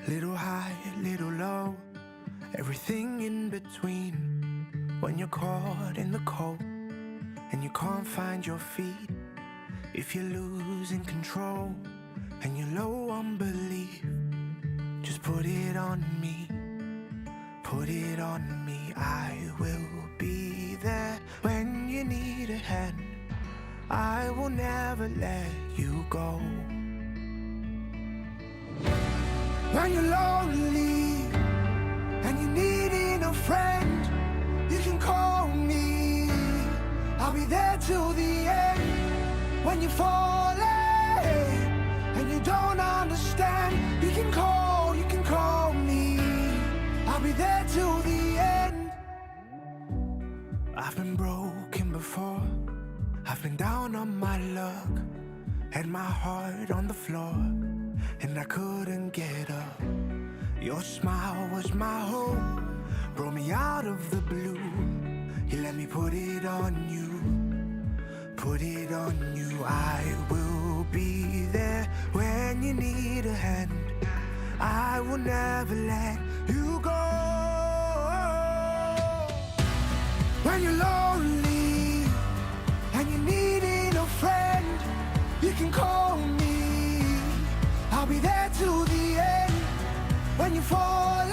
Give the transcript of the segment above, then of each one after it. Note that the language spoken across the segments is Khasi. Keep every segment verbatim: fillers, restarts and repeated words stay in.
Little high, little low, everything in between. When you're caught in the cold and you can't find your feet, if you're losing control and you're low on belief, just put it on me, put it on me. I will be there when you need a hand. I will never let you go. When you're lonely and you're needing a friend, you can call me. I'll be there till the end. When you're falling and you don't understand, you can call, you can call me. I'll be there till the end. I've been broken before. I've been down on my luck. Had my heart on the floor, and I couldn't get up. Your smile was my hope, brought me out of the blue. You let me put it on you, put it on you. I will be there when you need a hand. I will never let you go. When you're lonely and you're needing a friend, you can call me. I'll be there till the end. When you're falling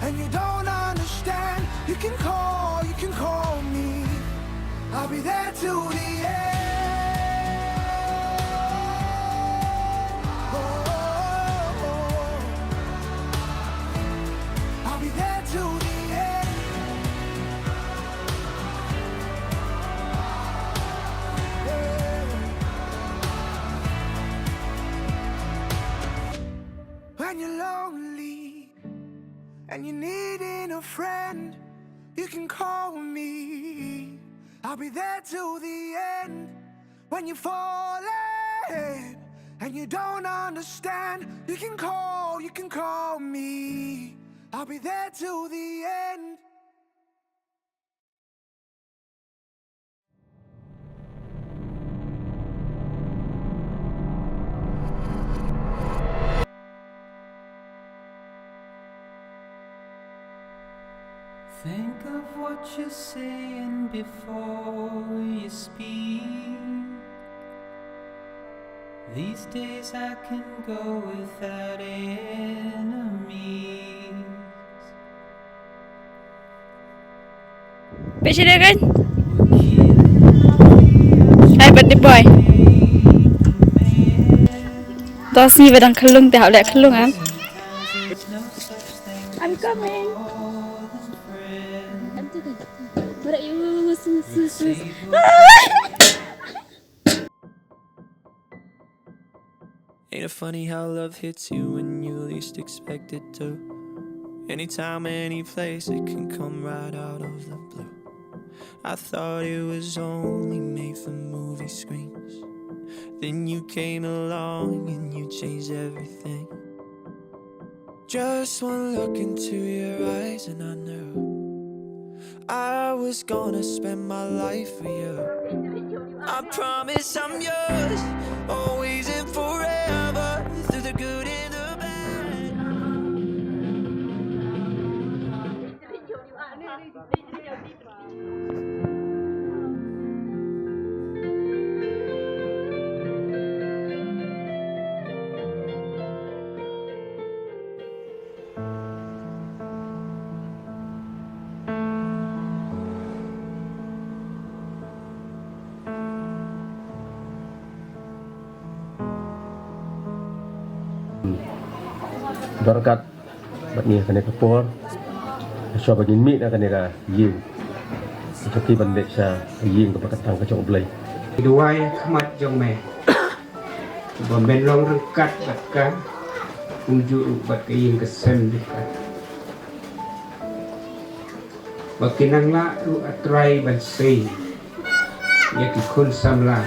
and you don't understand, you can call, you can call me. I'll be there till the end. Oh, oh, oh, oh. I'll be there till the end. Yeah. When you're lonely and you're needing a friend, you can call me. I'll be there till the end. When you're falling and you don't understand, you can call, you can call me. I'll be there till the end. Think of what you're saying before you speak. These days I can go without enemies. Peit sha dei kan? Hai, birthday boy. Dos ngi ba dang khyllung te hap leh khyllung em. I'm coming. Ain't it funny how love hits you when you least expect it to? Anytime, any place, it can come right out of the blue. I thought it was only made for movie screens. Then you came along and you changed everything. Just one look into your eyes and I knew I was gonna spend my life with you. I promise I'm yours, always and forever, through the good and the bad. Bad ngi ha kane ka por, shuwa ba ngin mih na kane ka ïing, to ki ban leit sha ka ïing kaba kyrteng ka jong U Blei. Duwai ha khmat jong me. Ba men long ryngkat bad ka, kumjuh ruh bad ka ïing ka sem jong ka. Ba kin nang lah ruh, A Trai, ban sei ïa ki khun samla.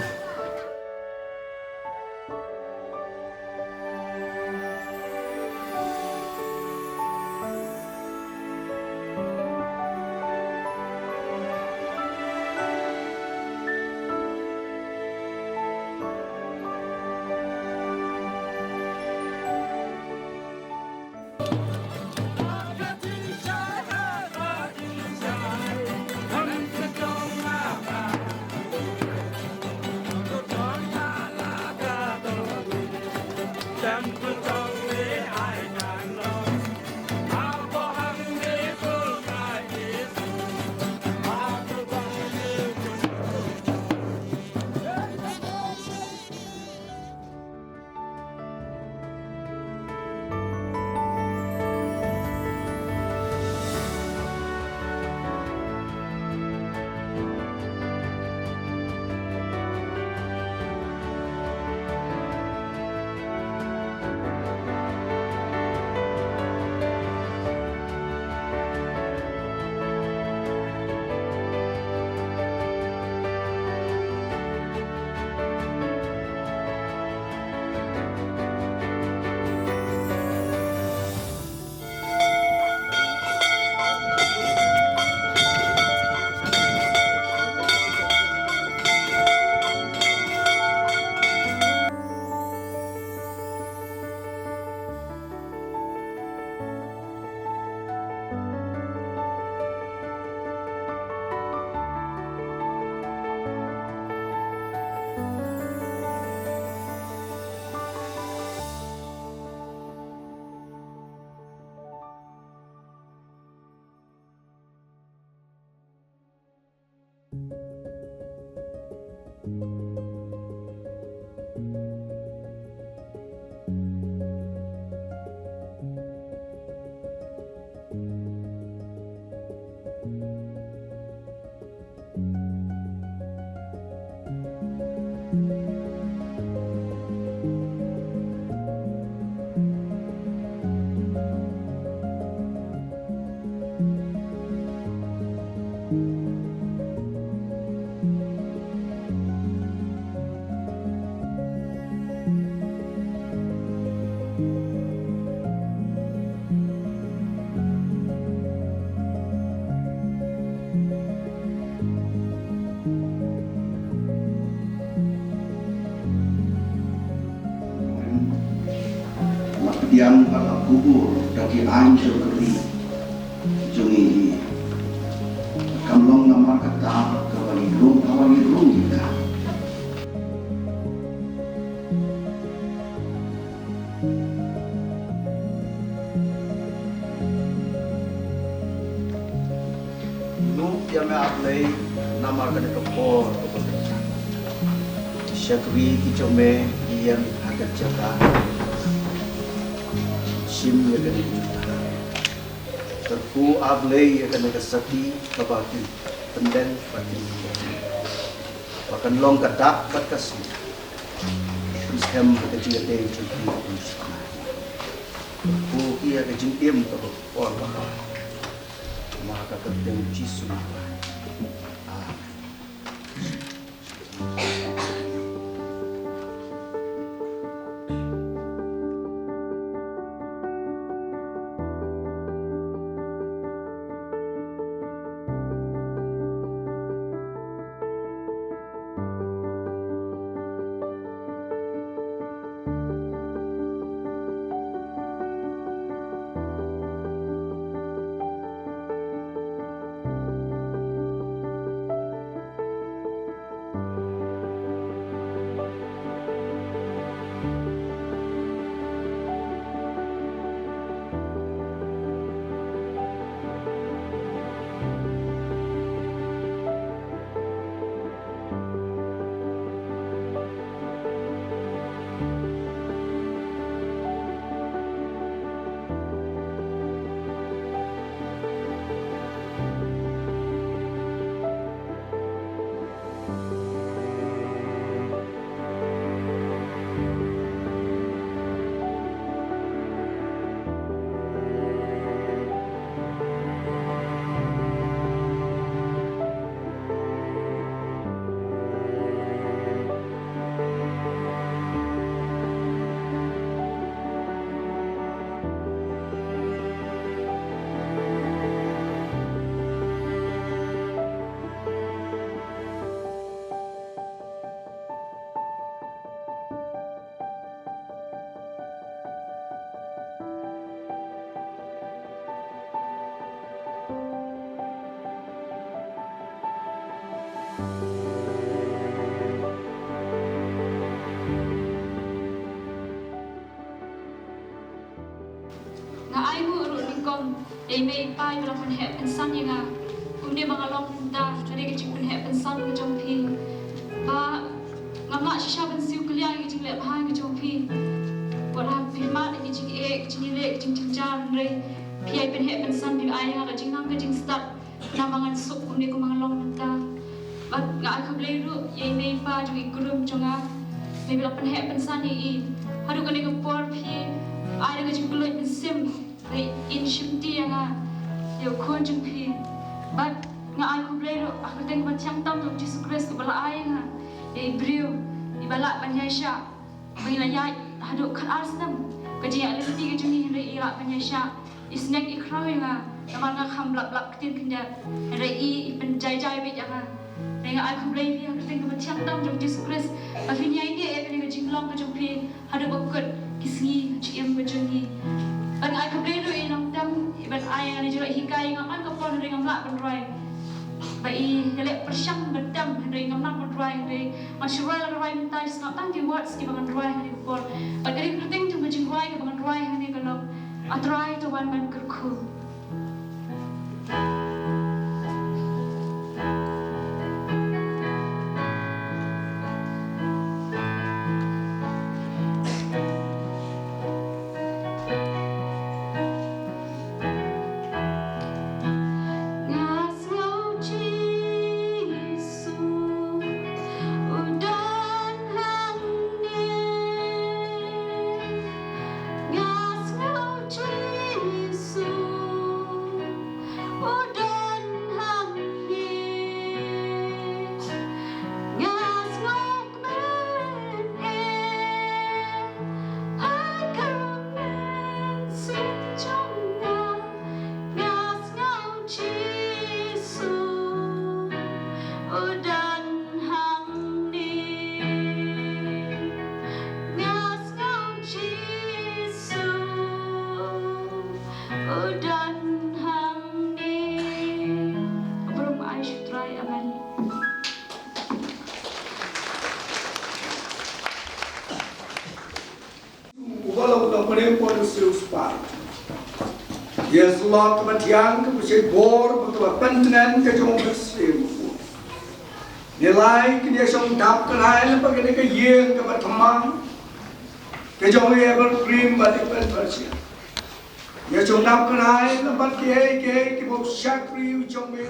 La pdiang ha la kubur da ki aiñ jong ka ri jong ngi hi. Kam long namar kata kaba ngi rung, kaba ngi rung ïa ka. Nguh ïa me, A Blei, namar kane ka por kaba kyrkieh. Shakri ki jong me ki ïeng ha ka jaka, shim ïa kane ka jaka. Kyrkhu, A Blei, ïa kane ka sati kaba kin pyndeng bad kin, ba kan long ka dak bad ka sngi, pynskhem ha ka jingïadei jong ki. Kyrkhu ïa ka jingim kaba kor bha, ha ka kyrteng Jisu. Amen. Nga ai nguh ruh nyngkong ïa i mei i pa iba la pynheh pynsan ïa nga. Kumne ba nga long mynta, ka dei ka jingpynheh pynsan ka jong phi. Ba ngam lah shisha ban siew kylliang ïa ka jingleh bha ka jong phi. Wat la phi mad ïa ka jingeh, ka jingïaleh, ka jingjynjar, hynrei phi ai pynheh pynsan, phi ai ïa nga ka jingnang ka jingstad. Namar ngan suk kumne kumba nga long mynta. Bad nga ai khublei ruh ïa i mei i pa jong i kurim jong nga. Mei ba la pynheh pynsan ïa i. Haduh kane ka por phi ai da ka jingkylluid mynsiem. Ba in shimti ïa nga ïa u khun jong phi. Bad nga ai khublei ruh ha ka kyrteng kaba thiang tam jong Jisu Khrist kaba la ai ïa nga ïa i briew iba lah ban ïaishah. Ba ngi la ïaid haduh khatar snem. Ka jingïaid lynti ka jong ngi hynrei i lah ban ïaishah. I sneng i khraw ïa nga namar nga kham lap lap ktien khyndiat. Hynrei i, i pynjai jai beit ïa nga. Hynrei nga ai khublei ïa phi ha ka kyrteng kaba thiang tam jong Jisu Khrist. Ba phin ïaineh ïa kane ka jinglong ka jong phi haduh ba kut ki sngi ka jingim ka jong ngi. Bad nga ai khublei ruh ïa i nongtem, i ban ai ïa nga la jrong hikai, ngam ai ka por hynrei ngam lah ban rwai. Ba i ïaleh pyrshang ban tem hynrei ngam nang ban rwai hynrei ngan shu rwai la ka rwai mynta, sngap tang ki words kiba ngan rwai ha kane ka por. Bad ka dei ka kyrteng jong ka jingrwai kaba ngan rwai ha kane ka long, A Trai to wan ban kyrkhu. Nga sngew Jisu u don hangne. Nga sngew Jisu u don hangne. Nga sngew kmen eh, a ka mynsiem jong nga. Nga sngew Jisu u don hangne. Nga sngew Jisu u don hangne. Burom ai sha u Trai. Amen. Uba long u nongpynim bad u siewspah. Ïa ka lok kaba thiang kaba shait bor bad kaba pyntngen ka jong u Mynsiem. Ngi lai kin ïa shong dap kynhai lyngba kane ka ïing kaba thymmai ka jong u Evergreen bad i Patricia. Ïa shong dap kynhai lyngba kiei kiei kiba u shakri u jong me.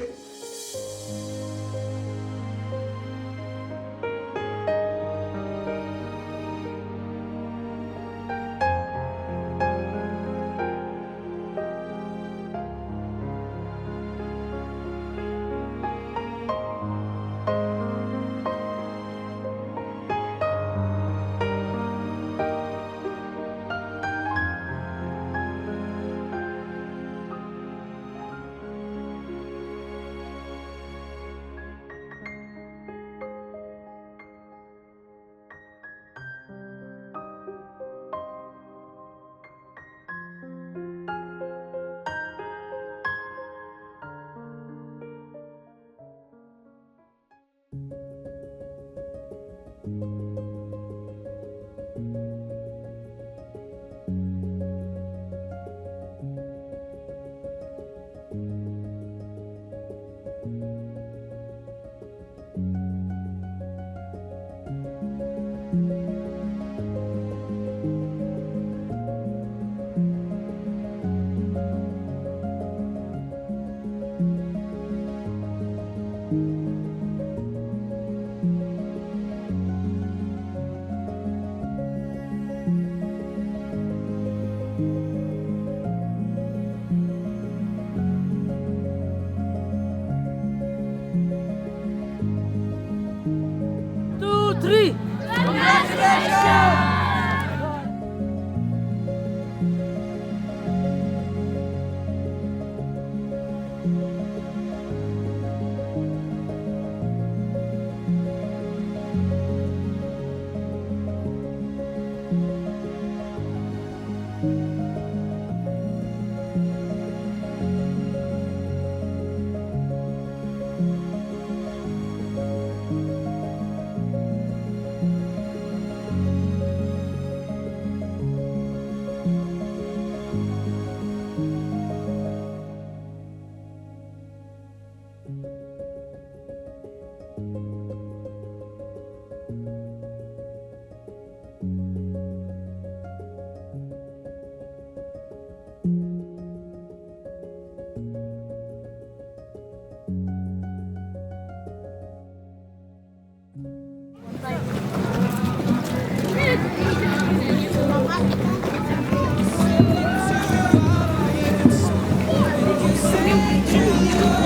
Two, three.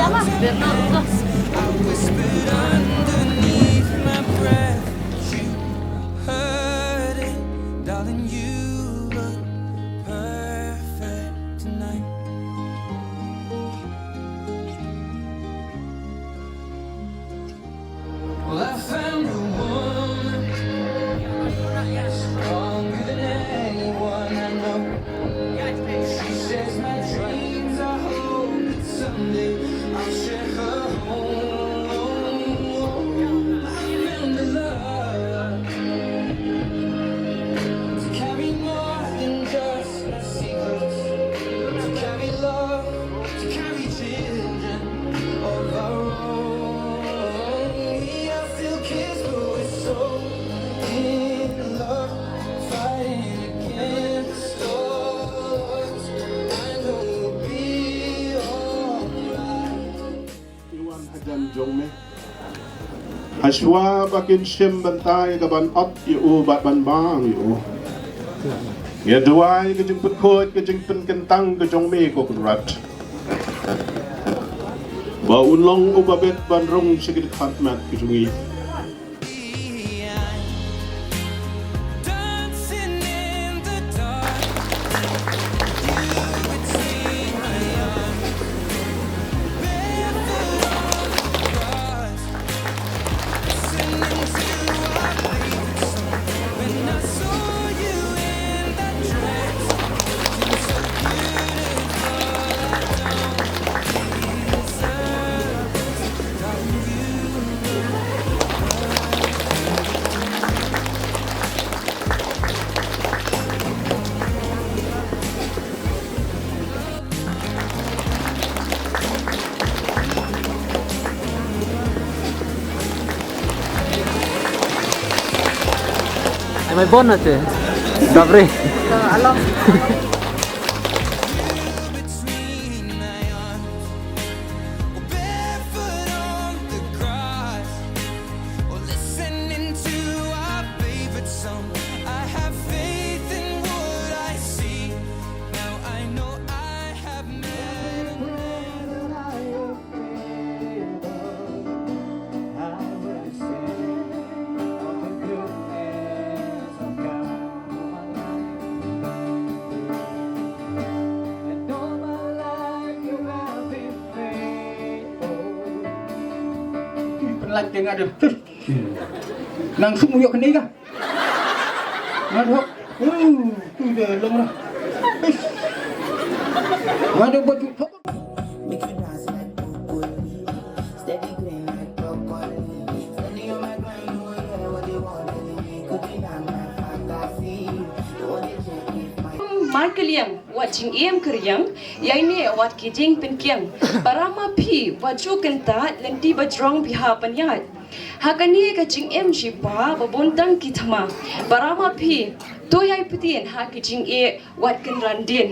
I whispered underneath my breath, you heard it, darling. You look perfect tonight. Well, I found a woman stronger than anyone I know. She shares my dreams. I hope that someday I'll share her home. I found a love to carry more than just my secrets, to carry love, to carry children of our own. We are still kids, but we're so in love, fighting against the odds. I know we'll be alright. Ïa wan hajan jong me. Hashwa ba kin shim bynta ïa ka ban ot ïa u bad ban bam ïa u. Ïa duwai ka jingpynkhuid ka jingpynkyntang ka jong me ko Kynrad. Ba un long uba bit ban rung sha ki dkhot mat ki jong ngi. Am I born na te? Dabri. Pynlait te nga de. Nang sum ïoh kane ka. Nga de. Uh, tu de long lah. Nga de baju. Make you dance like broccoli. Steady green like broccoli. Steady on my grind, doing what they want, baby. Could be not my fantasy. You want to check if my Mai ka liang, wat jingim ka riang, ïa ine wat ki jingpynkiang. Para ma phi, wat ju kyntat, lynti ba jrong phi ha pynïaid. Ha kane ka jingim shi pa, ba bun tang ki thma. Para ma phi, to ïai ptien ha ki jingeh, wat kynran dien.